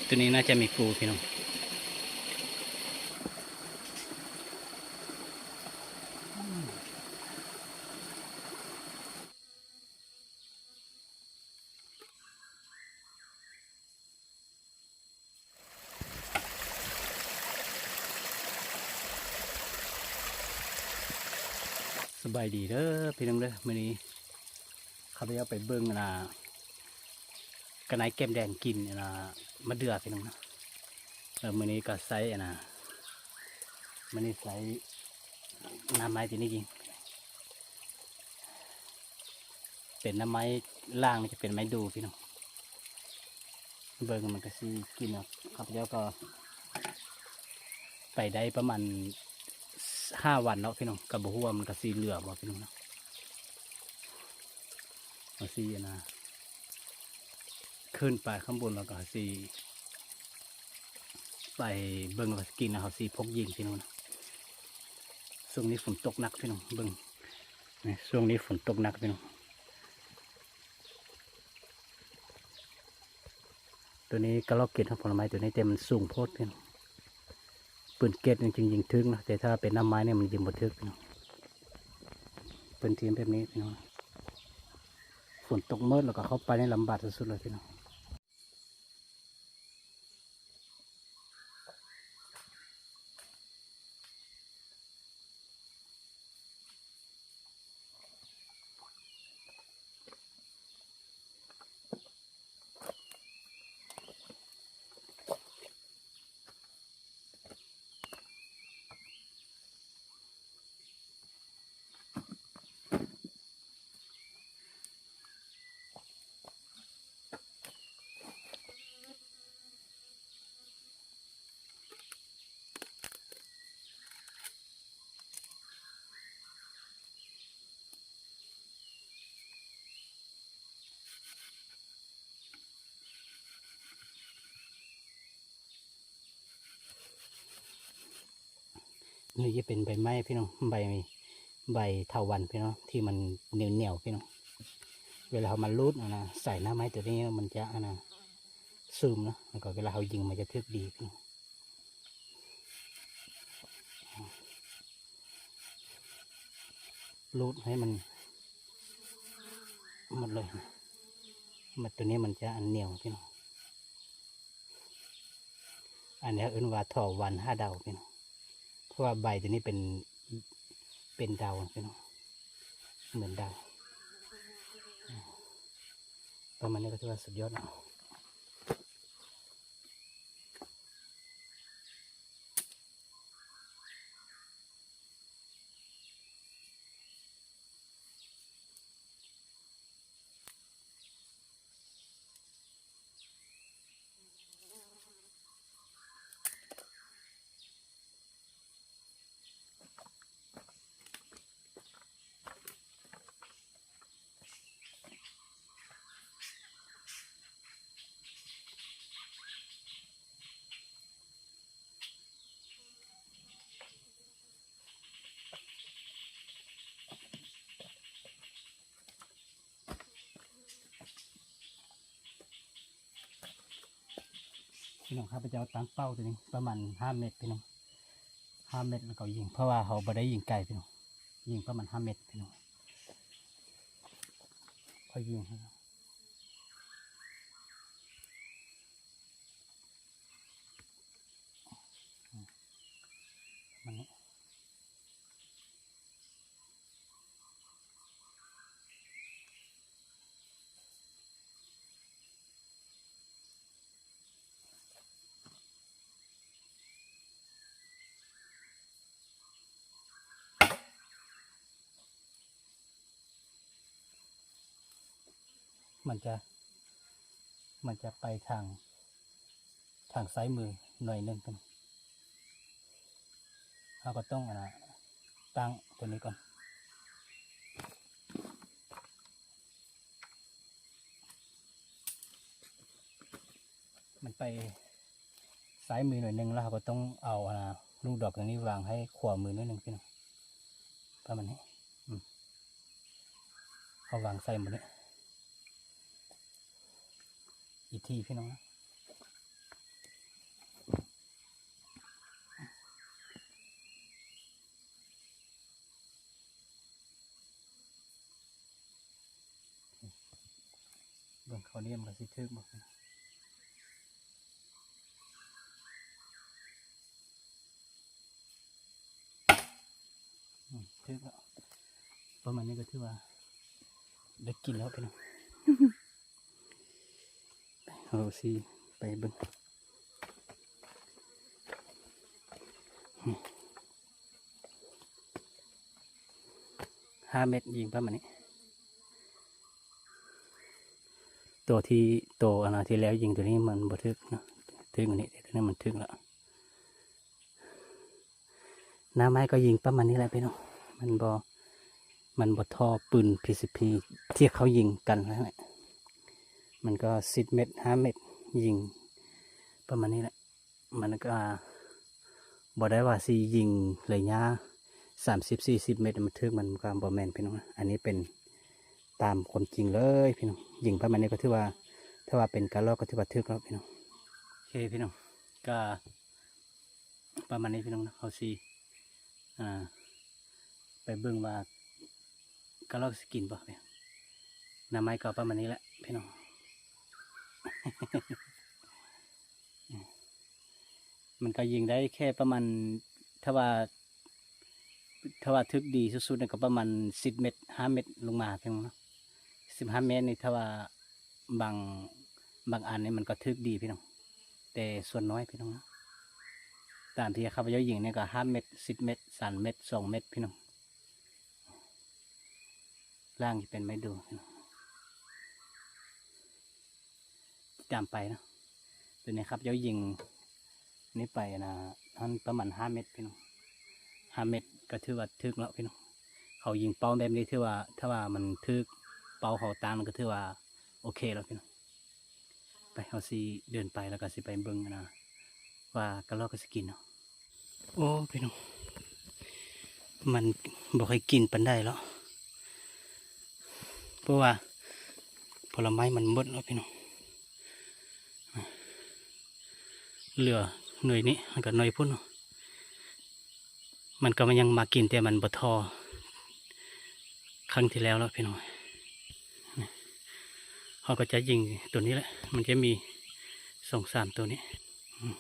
ຕົວນີ້ໜ້າຈະມີປູພີ່ນ້ອງ. ສະບາຍດີເດີພີ່ນ້ອງເດີ. ມື້ນີ້ຂ້າພະເຈົ້າໄປເບິ່ງ ອັນນ່າ ກະໄນແກ້ມແດງກິນ ອັນນ່າ ມະເດືອພີ່ນ້ອງເນາະ. ແລ້ວມື້ນີ້ກໍໃຊ້ ອັນນ່າ ມື້ນີ້ໃຊ້ໜ້າໄມ້ຕົວນີ້ຍິງ. ເປັນໜ້າໄມ້ລ່າງ ຈະເປັນໄມ້ດູພີ່ນ້ອງ. ເບິ່ງມັນກໍຊິກິນເນາະ. ຂ້າພະເຈົ້າກໍໄປໄດ້ປະມານຫ້າວັນເນາະພີ່ນ້ອງ, ກໍບໍ່ຮູ້ວ່າມັນກໍຊິເຫຼືອບໍ່ພີ່ນ້ອງເນາະ. ເຮົາຊິ ອັນນ່າ ຂຶ້ນໄປຂ້າງບົນ ແລ້ວກໍຊິ ໄປເບິ່ງວ່າກິນແລ້ວເຮົາຊິພົກຍິງພີ່ນ້ອງ. ຊ່ວງນີ້ຝົນຕົກໜັກພີ່ນ້ອງ, ເບິ່ງ ນີ້ ຊ່ວງນີ້ຝົນຕົກໜັກພີ່ນ້ອງ. ຕົວນີ້ກະລອກເກັດຂອງຜົນໄມ້ຕົວນີ້ ແຕ່ມັນສູງໂພດພີ່ນ້ອງ. ປືນເກັດມັນຈຶ່ງຍິງຖືກເນາະ, ແຕ່ຖ້າເປັນໜ້າໄມ້ນີ້ມັນຍິງບໍ່ຖືກພີ່ນ້ອງ. ພື້ນທີ່ແບບນີ້ພີ່ນ້ອງ, ຝົນຕົກເມີດແລ້ວກໍເຂົ້າໄປນີ້ລຳບາກສຸດໆເລີຍພີ່ນ້ອງ. ນີ້ຈະເປັນໃບໄມ້ພີ່ນ້ອງ, ໃບ ໃບເຖົາວັນພີ່ນ້ອງ ທີ່ມັນໜຽວໆພີ່ນ້ອງ. ເວລາເຮົາມາລູດ ອັນນ່າ ໃສ່ໜ້າໄມ້ຕົວນີ້ ມັນຈະ ອັນນ່າ ຊຶມເນາະ, ແລ້ວກໍເວລາເຮົາຍິງມັນຈະຖືກດີພີ່ນ້ອງ. ລູດໃຫ້ມັນໝົດເລີຍນະ, ມັນ ຕົວນີ້ມັນຈະອັນໜຽວພີ່ນ້ອງ. ອັນນີ້ເອີ້ນວ່າເຖົາວັນຫ້າດາວພີ່ນ້ອງ, ເພາະວ່າໃບຕົວນີ້ເປັນ ເປັນດາວພີ່ນ້ອງ, ເໝືອນດາວ. ປະມານນີ້ກໍຖືວ່າສຸດຍອດແລ້ວ. ພີ່ນ້ອງ, ຂ້າພະເຈົ້າຕັ້ງເປົ້າຕົວນີ້ປະມານຫ້າເມັດພີ່ນ້ອງ, ຫ້າເມັດແລ້ວກໍຍິງ, ເພາະວ່າເຮົາບໍ່ໄດ້ຍິງໄກພີ່ນ້ອງ, ຍິງປະມານຫ້າເມັດພີ່ນ້ອງ, ຂ້ອຍຍິງໃຫ້. ມັນ ມັນຈະ ມັນຈະໄປທາງ ທາງຊ້າຍມືໜ້ອຍໜຶ່ງ. ເຮົາກໍຕ້ອງ ອັນນ່າ ຕັ້ງຕົວນີ້ກ່ອນ. ມັນໄປຊ້າຍມືໜ້ອຍໜຶ່ງ ແລ້ວເຮົາກໍຕ້ອງເອົາ ອັນນ່າ ລູກດອກຕົວນີ້ວາງໃຫ້ຂວາມືໜ້ອຍໜຶ່ງ ພີ່ນ້ອງ, ປະມານນີ້. ອືມ ເຮົາວາງໃສ່ໝົດນີ້ ອີກທີພີ່ນ້ອງ. ມັນກໍຊິຖືກບໍ່? ອືມ ຖືກແລ້ວ ປະມານນີ້ກໍຖືວ່າໄດ້ກິນແລ້ວພີ່ນ້ອງ. ເຮົາຊິໄປເບິ່ງ ຫ້າເມັດ ຍິງປະມານນີ້. ໂຕທີ່ ໂຕອັນນະ ທີ່ແລ້ວຍິງໂຕນີ້ມັນບໍ່ຖືກເນາະ ຖືກອັນນີ້ ໂຕນີ້ມັນຖືກແລ້ວ. ໜ້າໄມ້ກໍຍິງປະມານນີ້ແຫຼະພີ່ນ້ອງ ມັນບໍ່ ມັນບໍ່ທໍ່ປືນ ພີຊີພີ ທີ່ເຂົາຍິງກັນນັ້ນແຫຼະ. ມັນກໍສິບເມັດ ຫ້າເມັດ ຍິງປະມານນີ້ແຫຼະ. ມັນກໍບໍ່ໄດ້ວ່າຊິຍິງໄລຍະສາມສິບ ສີ່ສິບເມັດມັນຖືກ ມັນກໍບໍ່ແມ່ນພີ່ນ້ອງ. ອັນນີ້ເປັນຕາມຄວາມຈິງເລີຍພີ່ນ້ອງ. ຍິງປະມານນີ້ກໍຖືວ່າ ຖ້າວ່າເປັນກະລອກກໍຖືວ່າຖືກແລ້ວພີ່ນ້ອງ. ໂອເຄພີ່ນ້ອງ ກໍປະມານນີ້ພີ່ນ້ອງເນາະ. ເຮົາຊິ ອ່າ ໄປເບິ່ງວ່າກະລອກຊິກິນບໍ່. ໜ້າໄມ້ກໍປະມານນີ້ແຫຼະພີ່ນ້ອງ. ມັນກໍຍິງໄດ້ແຄ່ປະມານ ຖ້າວ່າ ຖ້າວ່າຖືກດີສຸດໆນີ້ກໍປະມານສິບເມັດ ຫ້າເມັດລົງມາພຽງເນາະ. ສິບຫ້າເມັດນີ້ ຖ້າວ່າບາງ ບາງອັນນີ້ມັນກໍຖືກດີພີ່ນ້ອງ ແຕ່ສ່ວນນ້ອຍພີ່ນ້ອງເນາະ. ຕາມທີ່ຂ້າພະເຈົ້າຍິງນີ້ກໍຫ້າເມັດ ສິບເມັດ ສາມເມັດ ສອງເມັດພີ່ນ້ອງ. ລ່າງຈະເປັນໄມ້ດູ ຕິດຕາມໄປເນາະ. ຕົວນີ້ຄັບ ເຈົ້າຍິງນີ້ໄປນະ ຫັ້ນປະມານຫ້າເມັດພີ່ນ້ອງ. ຫ້າເມັດກໍຖືວ່າຖືກແລ້ວພີ່ນ້ອງ. ເຂົາຍິງເປົ້າແບບນີ້ຖືວ່າ ຖ້າວ່າມັນຖືກເປົ້າເຂົາຕັ້ງ ກໍຖືວ່າໂອເຄແລ້ວພີ່ນ້ອງ. ໄປ ເຮົາຊິເດີນໄປ ແລ້ວກໍຊິໄປເບິ່ງນະ ວ່າກະລອກກໍຊິກິນເນາະ. ໂອ້ ພີ່ນ້ອງ ມັນບໍ່ຄ່ອຍກິນປານໃດແລ້ວ ເພາະວ່າຜົນລະໄມ້ມັນໝົດແລ້ວພີ່ນ້ອງ. ເຫຼືອໜ່ວຍນີ້ ແລ້ວກໍໜ່ວຍພຸ້ນເນາະ. ມັນກໍ ມັນຍັງມາກິນ ແຕ່ມັນບໍ່ທໍ່ຄັ້ງທີ່ແລ້ວແລ້ວພີ່ນ້ອງ. ເຮົາກໍຈະຍິງຕົວນີ້ແຫຼະ ມັນຈະມີສອງສາມຕົວນີ້ ອືມ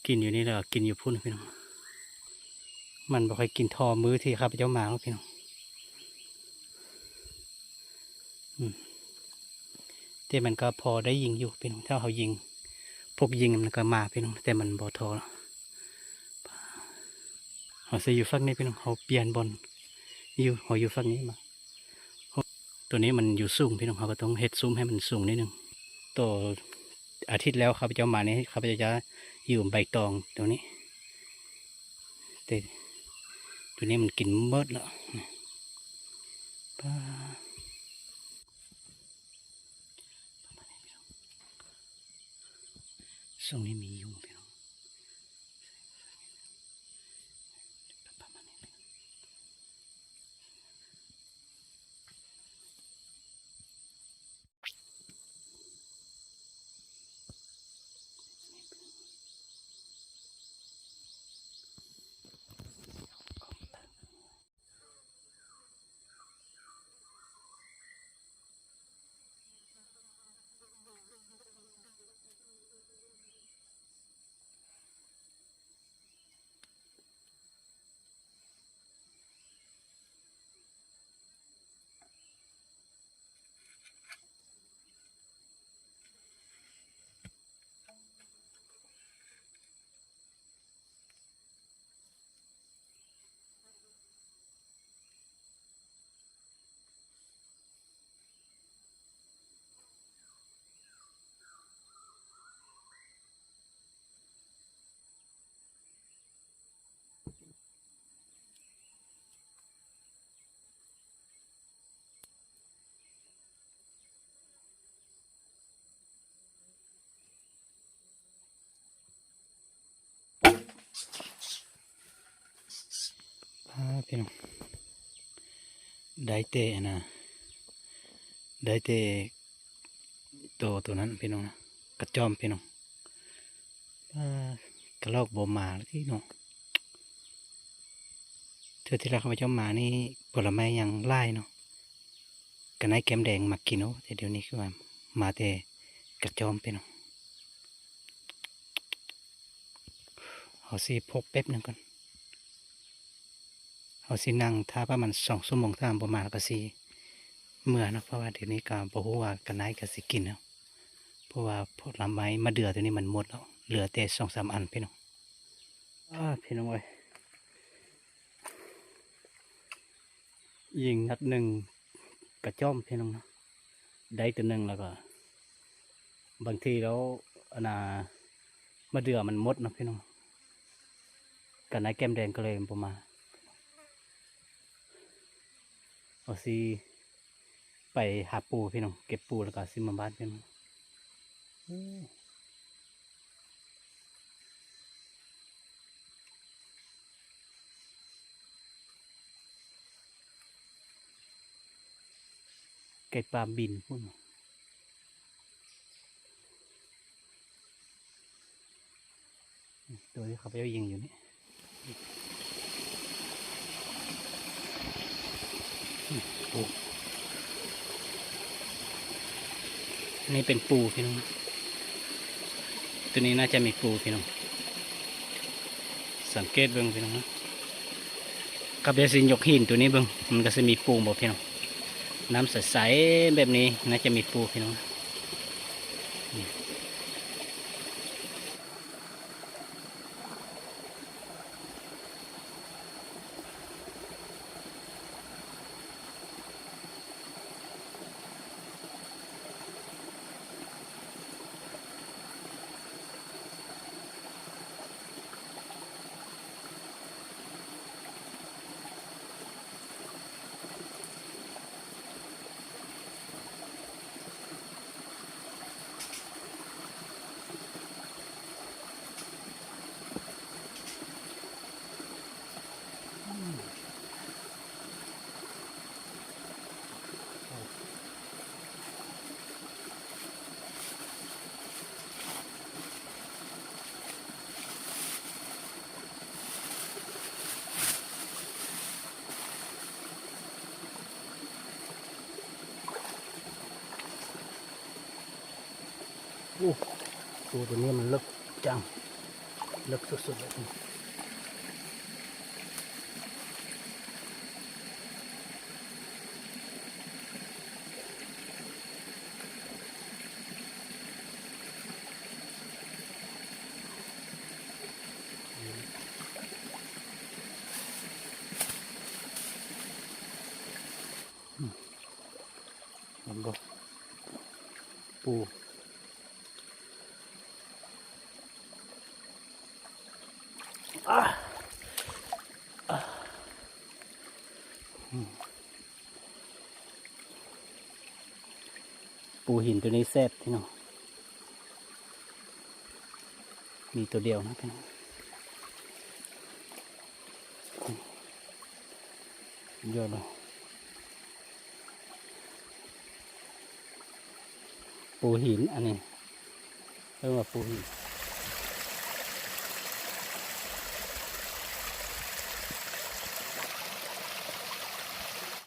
ກິນຢູ່ນີ້ ແລ້ວກໍກິນຢູ່ພຸ້ນພີ່ນ້ອງ. ມັນບໍ່ຄ່ອຍກິນທໍ່ມື້ທີ່ຂ້າພະເຈົ້າມາແລ້ວພີ່ນ້ອງ. ອືມ ແຕ່ມັນກໍພໍໄດ້ຍິງຢູ່ພີ່ນ້ອງ ຖ້າເຮົາຍິງ ພວກຍິງມັນກໍມາພີ່ນ້ອງ ແຕ່ມັນບໍ່ທໍ່. ເຮົາຊິຢູ່ຝັ່ງນີ້ພີ່ນ້ອງ ເຮົາປ່ຽນບ່ອນຢູ່ ເຮົາຢູ່ຝັ່ງນີ້ມາ. ໂຕນີ້ມັນຢູ່ສູງພີ່ນ້ອງ ເຮົາກໍຕ້ອງເຮັດສູງໃຫ້ມັນສູງນິດໜຶ່ງ. ໂຕອາທິດແລ້ວຂ້າພະເຈົ້າມານີ້ ຂ້າພະເຈົ້າຈະຢູ່ໃບຕອງໂຕນີ້ ແຕ່ໂຕນີ້ມັນກິນໝົດແລ້ວ. ປາ ປະມານນີ້ພີ່ນ້ອງ ຊ່ວງນີ້ມີຍຸງພີ່ນ້ອງ ປະມານນີ້ພີ່ນ້ອງ. ອ່າ ພີ່ນ້ອງ ໄດ້ແຕ່ອັນນະ ໄດ້ແຕ່ໂຕ ໂຕນັ້ນພີ່ນ້ອງນະ ກະຈອມພີ່ນ້ອງ. ອ່າ ກະລອກບໍ່ມາແລ້ວຕິເນາະ. ເທື່ອທີ່ແລ້ວຂ້າພະເຈົ້າມານີ້ ຜົນລະໄມ້ຍັງຫຼາຍເນາະ ກະໄນແກ້ມແດງມັກກິນ. ໂອ້ ແຕ່ດຽວນີ້ຄືວ່າ ມາແຕ່ກະຈອມພີ່ນ້ອງ. ເຮົາຊິພົກແປັບໜຶ່ງກ່ອນ. ເຮົາຊິນັ່ງຖ້າປະມານສອງຊົ່ວໂມງ ຖ້າບໍ່ມາ ເຮົາກະຊິເມືອເນາະ. ເພາະວ່າດຽວນີ້ກະບໍ່ຮູ້ວ່າກະນາຍກະຊິກິນເນາະ ເພາະວ່າຜົນລະໄມ້ມະເດືອໂຕນີ້ມັນໝົດແລ້ວ ເຫຼືອແຕ່ສອງສາມອັນພີ່ນ້ອງ. ອ້າ ພີ່ນ້ອງເອີຍ ຍິງນັດໜຶ່ງກະຈອມພີ່ນ້ອງເນາະ. ໄດ້ໂຕໜຶ່ງແລ້ວກໍບາງທີແລ້ວ ອັນນ່າ ມະເດືອມັນໝົດເນາະພີ່ນ້ອງ. ກະນາຍແກ້ມແດງກໍເລີຍບໍ່ມາ. ເຮົາຊິໄປຫາປູພີ່ນ້ອງ ເກັບປູແລ້ວກໍຊິມາບ້ານພີ່ນ້ອງ. ໂອ້ ໄກ່ປ່າບິນພຸ້ນ. ໂຕທີ່ເຂົາເຈົ້າຍິງຢູ່ນີ້ ປູ ນີ້ເປັນປູພີ່ນ້ອງ. ໂຕນີ້ໜ້າຈະມີປູພີ່ນ້ອງ ສັງເກດເບິ່ງພີ່ນ້ອງເນາະ. ກັບດຽວຊິຍົກຫີນໂຕນີ້ເບິ່ງ ມັນກະຊິມີປູບໍ່ພີ່ນ້ອງ. ນ້ຳໃສໆແບບນີ້ໜ້າຈະມີປູພີ່ນ້ອງ. ໂອ້ ໂຕ ໂຕນີ້ມັນເລິກຈັງ ເລິກສຸດໆເລີຍ. ເຫັນບໍ່ ປູ ປູຫີນໂຕນີ້ແຊບພີ່ນ້ອງ. ມີໂຕດຽວນະພີ່ນ້ອງ. ຍອດເລີຍ ປູຫີນ ອັນນີ້ເອີ້ນວ່າປູຫີນ.